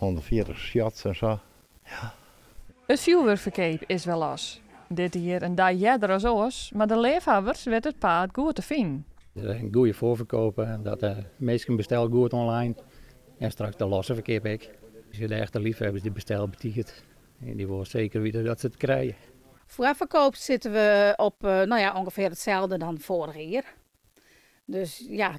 140 shots en sa. Ja. It fjoerwurkferkeap is wer los. Dit jier in dei earder as oars, mar de leafhawwers witte it paad goed te finen. In goede foarferkoop, dat de minsken bestelle goed online en straks de losse ferkeap ek. De echte leafhebbers dy bestelle betiid en dy wolle seker witte dat se it krije. Foarferkoop sitte we op nou ja, ûngefear itselde dan foarich jier. Dus ja,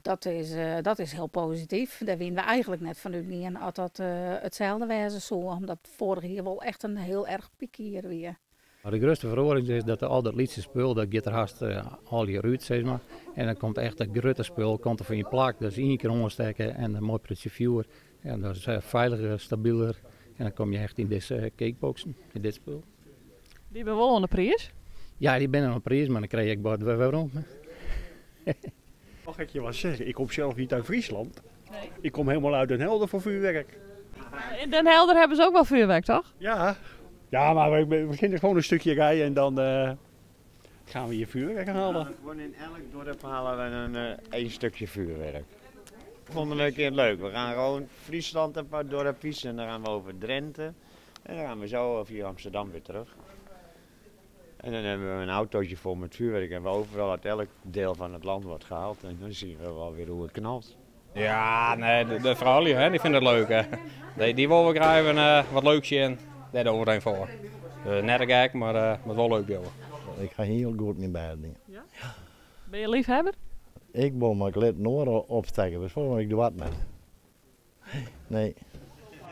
dat is hiel posityf. Dêr wiene we eigentlik net fan útgien at dat itselde wêze soe, omdat foarich jier wol echt in hiel erch pykjier wie. De grutste feroaring is dat al dat lytse spul, dat giet der hast allegear út, sis mar. En dan komt echt it grutte spul komt der foar yn plak. Dus ien kear oanstekke en in moai prutsje fjoer. En dat is feiliger, stabiler. En dan komme je echt yn dizze cakeboxen, yn dit spul. Dy binne wol oan de priis? Ja, dy binne oan de priis, mar dan krije je ek wat wer werom. Mag ik je wat zeggen? Ik kom zelf niet uit Friesland. Nee. Ik kom helemaal uit Den Helder voor vuurwerk. In Den Helder hebben ze ook wel vuurwerk, toch? Ja, ja, maar we beginnen gewoon een stukje rijden en dan gaan we hier vuurwerk halen. Ja, gewoon in elk dorp halen we één stukje vuurwerk. Vonden we een keer leuk. We gaan gewoon Friesland een paar dorpjes en dan gaan we over Drenthe. En dan gaan we zo via Amsterdam weer terug. En dan hebben we een autootje vol met vuurwerk en we overal uit elk deel van het land wordt gehaald. En dan zien we wel weer hoe het knalt. Ja, nee, de froulju, hè, dy fine it leuk. Hè. Dy wolle wol graach even wat leuks sjen. Dêr dogge we it even foar. Net te gek, mar wol leuk bliuwe. Ik ha hiel goed myn bêst dien. Ja? Binne je leafhawwer? Ik wol, mar ik lit in oar opstekke, dus ik doar it net. Nee.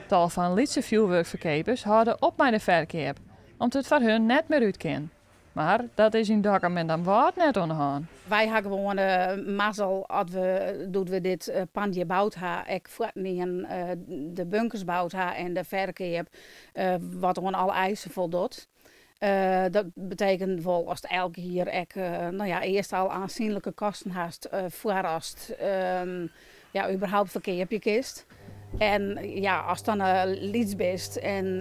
Tal fan lytse fjoerwurkferkeapers hâlde op mei de ferkeap, om't it foar hun net mear út kin. Mar dat is yn Dokkum en Damwâld net oan de hân. Wy ha gewoan mazzel as we, doe't we dit pand hjir boud ha, ek fuortendien de bunkers boud ha en de ferkeap wat oan alle eisen foldocht. Dat betekent wol ast elk jier ek no ja, earst al oansynlike kosten hast foar ast ja, überhaupt ferkeapje kinst. En ja, ast dan lyts bist en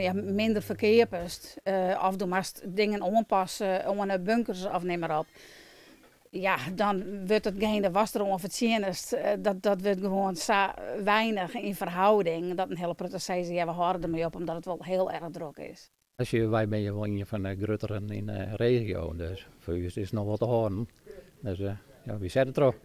ja, minder ferkeapest of do moatst dingen oanpasse oan de bunkers of nim mar op. Ja, dan wurdt itgene watst deroan fertsjinnest, dat wurdt gewoan sa weinich yn ferhâlding dat in hiele protte sizze, ja, we hâlde dermei op omdat it wol hiel erch drok is. Wy binne wol ien fan de grutteren yn de regio, dus foar ús is it noch wol te hâlden. Dus ja, wy sette troch.